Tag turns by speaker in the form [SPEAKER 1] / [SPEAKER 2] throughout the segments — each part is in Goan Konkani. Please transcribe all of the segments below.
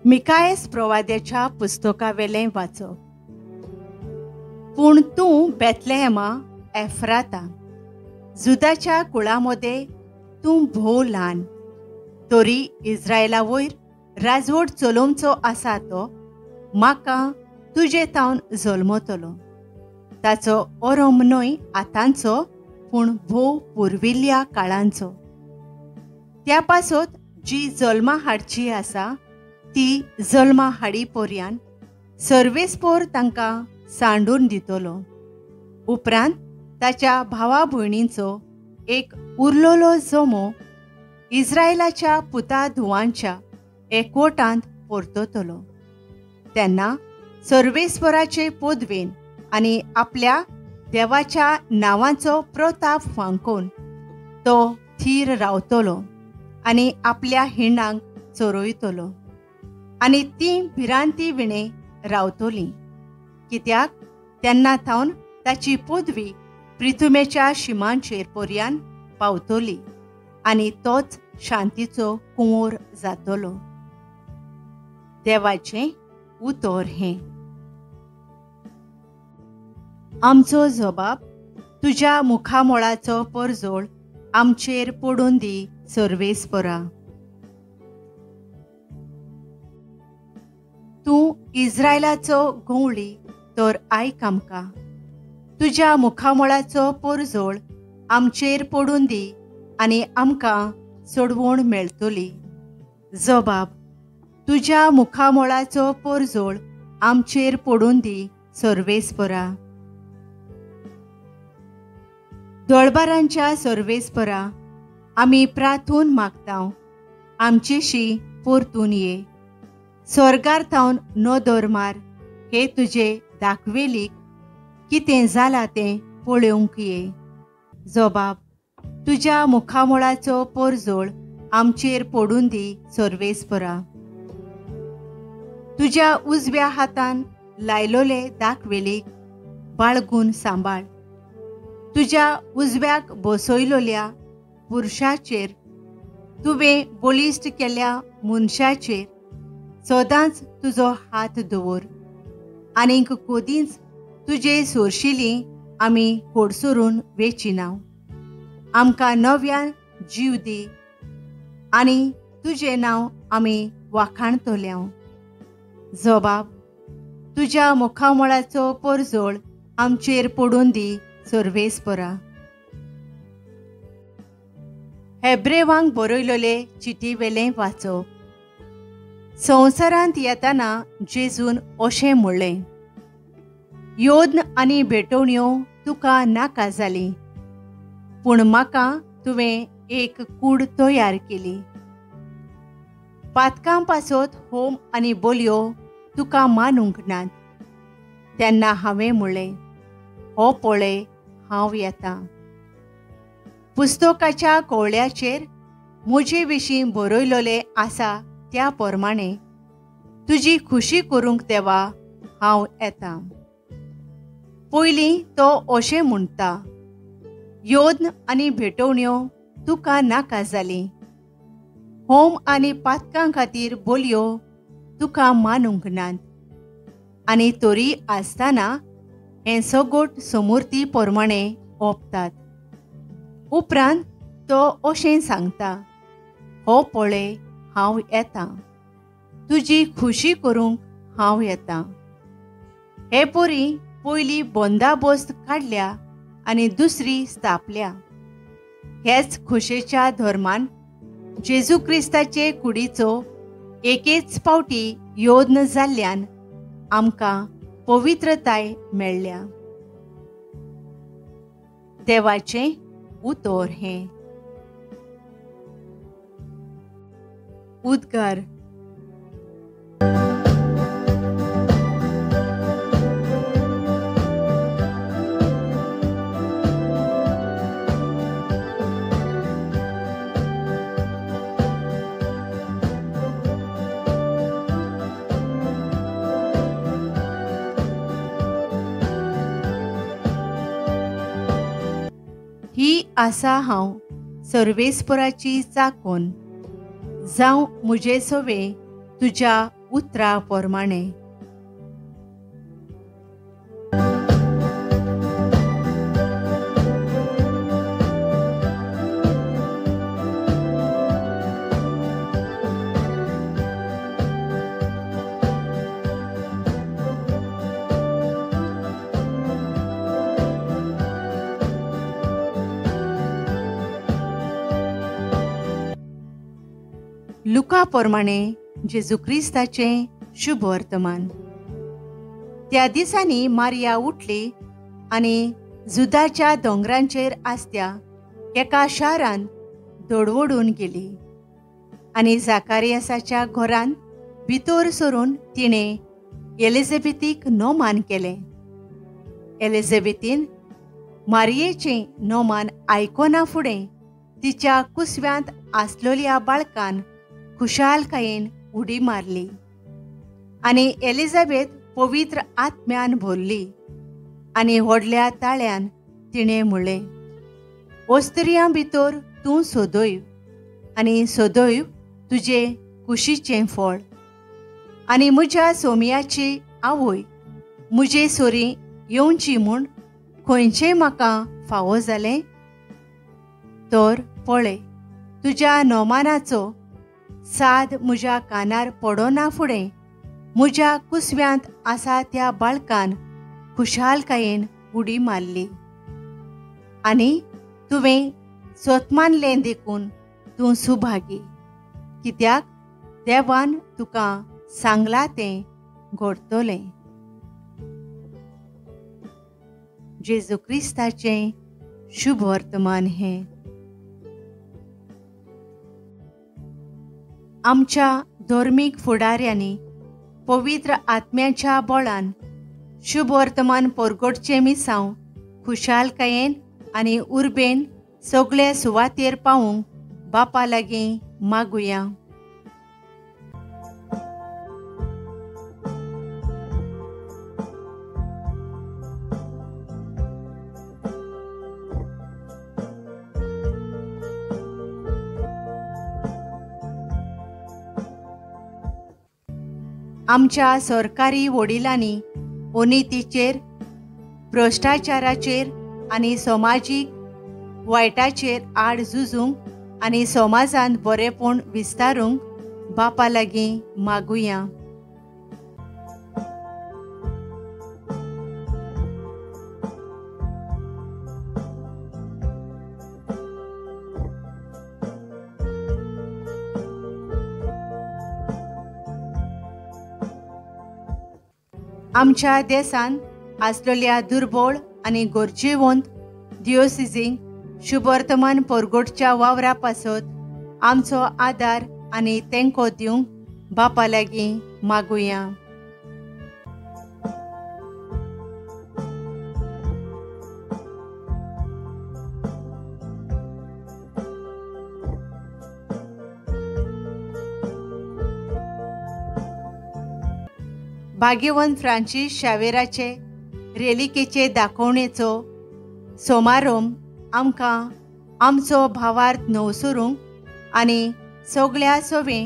[SPEAKER 1] मिकायस प्रवाद्याच्या पुस्तकावेलें वाचप. पूण तूं बेथलेहेमा एफ्राता, जुदाच्या कुळा मदें तूं भोव ल्हान, तरी इस्रायला वयर राजवट चलोवचो आसा तो म्हाका तुजे थावन जल्मतलो. ताचो अरंभ न्हय आतांचो, पूण भोव पुर्विल्ल्या काळांचो. त्या पासत जी जल्मा हाडची आसा ती जल्मा हाडी पर्यान सर्वेस्पोर तांकां सांडून दितलो. उपरांत ताच्या भावा भयणींचो एक उरलेलो जमो इस्रायलाच्या पुता धुवांच्या एकवटांत परततलो. तेन्ना सर्वेस्वराचे पदवेन आनी आपल्या देवाच्या नांवाचो प्रताप फांकोवन तो थीर रावतलो आनी आपल्या हिंडांक चरयतलो आनी ती भिरांती विणें रावतली. कित्याक तेन्ना थावन ताची पदवी प्रिथुमेच्या शिमांचेर पर्यान पावतली आनी तोच शांतीचो कुंवर जातलो. देवाचें उतर हें. आमचो जबाब तुज्या मुखामोळाचो परजोळ आमचेर पडून दी सर्वेस्परा. तूं इस्रायलाचो गवळी तर आयक आमकां. तुज्या मुखामोळाचो परजोळ आमचेर पडून दी आनी आमकां सोडवण मेळटली. जबाब तुज्या मुखामोळाचो परजोळ आमचेर पडून दी सर्वेस्परा. दळबारांच्या सर्वेस्परा, आमी प्रार्थून मागता, आमचेशी परतून ये. स्वर्गार थावन नदर मार, हे तुजे दाखवेलीक कितें जालां तें पळोवंक ये. जबाब तुज्या मुखामोळाचो परजोळ आमचेर पडून दी सर्वेस्परा. तुज्या उजव्या हातान लायलोले दाखवेलीक बाळगून सांबाळ. तुज्या उजव्याक बसयलोल्या पुरुषाचेर, तुवें बळिश्ट केल्या मनशाचेर सदांच तुजो हात दवर. आनीक कदींच तुजे सोरशिली आमी कोडसरून वेचिना. आमकां नव्यान जीव दी आनी तुजें नांव आमी वाखाणतल्या. जबाब तुज्या मुखामळाचो परजोळ आमचेर पडून दी सर्वेस्परा. हेब्रेवांक बरयलोले चिटीवेलें वाचप. संवसारांत येताना जेजून अशें म्हणलें, योद्न आनी भेटवण्यो तुका नाका जाली, पूण म्हाका तुवें एक कूड तयार केली. पातकां पासत होम आनी बोलयो तुका मानूंक नात. तेन्ना हांवें म्हणलें, हो पळय हांव येता. पुस्तकाच्या कोवळ्याचेर म्हजे विशीं बरयलोलें आसा त्या प्रमाणे तुजी खुशी करूंक देवा हांव येता. पयलीं तो अशें म्हणटा, योद्न आनी भेटवण्यो तुका नाका जाली, होम आनी पातकां खातीर बोलयो तुका मानूंक नात. आनी तरी आसतना हें सगोट समूर्ती प्रमाणे ओंपतात. उपरांत तो अशें सांगता, हो पळय हांव येता, तुजी खुशी करूंक हांव येता. हे परी पयली बंदाबस्त काडल्या आनी दुसरी स्थापल्या. हेच खुशेच्या धर्मान जेजू क्रिस्ताचे कुडीचो एकेच फावटी योद्न जाल्ल्यान आमकां पवित्रताय मेळ्ळ्या. देवाचें उतर हें. उद्गार. ही आसा हांव सर्वेस्पराची चाकोन, जावं म्हजे सवे तुज्या उतरा प्रमाणे. लुका प्रमाणे जेजू क्रिस्ताचें शुभ वर्तमान. त्या दिसांनी मारिया उठली आनी जुदाच्या दोंगरांचेर आसत्या एका शारान दडवडून गेली आनी जाकारियासाच्या घरान भितर सरून तिणें एलिझाबेथीक नोमान केलें. एलिझाबेथीन मारियेचें नोमान आयकना फुडें तिच्या कुसव्यांत आसलेल्या बाळकान खुशालकायेन उडी मारली आनी एलिझाबेथ पवित्र आत्म्यान भरली आनी व्हडल्या ताळ्यान तिणें म्हणलें, ओस्त्रियां भितर तूं सदैव आनी सदैव तुजे कुशीचें फळ आनी म्हज्या सोमयाची आवय म्हजे सोरी येवची म्हूण खंयचें म्हाका फावो जालें? तर पळय, तुज्या नोमानाचो साद म्हज्या कानार पडना फुडें म्हज्या कुसव्यांत आसा त्या बाळकान खुशालकायेन उडी मारली आनी तुवें सोतमानलें देखून तूं सुभागी, कित्याक देवान तुका सांगलां तें घडटलें. जेजू क्रिस्ताचें शुभ वर्तमान हें. आमच्या धर्मीक फुडाऱ्यांनी पवित्र आत्म्याच्या बळान शुभ वर्तमान परगटचें मिसांव खुशालकायेन आनी उर्बेन सगळे सुवातेर पावूंक बापा लागीं मागुया. आमच्या सरकारी वडिलांनी अनितीचेर, भ्रश्टाचाराचेर आनी समाजीक वायटाचेर आड झुजूंक आनी समाजांत बरेपण विस्तारूंक बापा लागीं मागुया. आमच्या देशांत आसलेल्या दुर्बळ आनी गरजेवंत दियोसिजींक शुभवर्तमान परगटच्या वावरा पासत आमचो आदार आनी तेंको दिवंक बापा लागीं मागुया. भाग्यवंत फ्रांसीस शावेराचे रेलिकेचे दाखोवणेचो समारोम आमकां आमचो भावार्थ नवसरूंक आनी सगळ्या सवे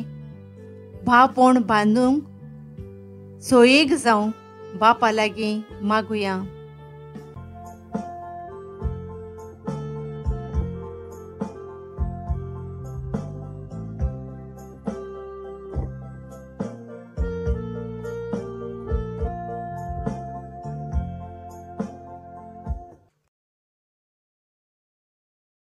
[SPEAKER 1] भावपण बांदूंक सोयेक जावंक बापा लागीं मागुया.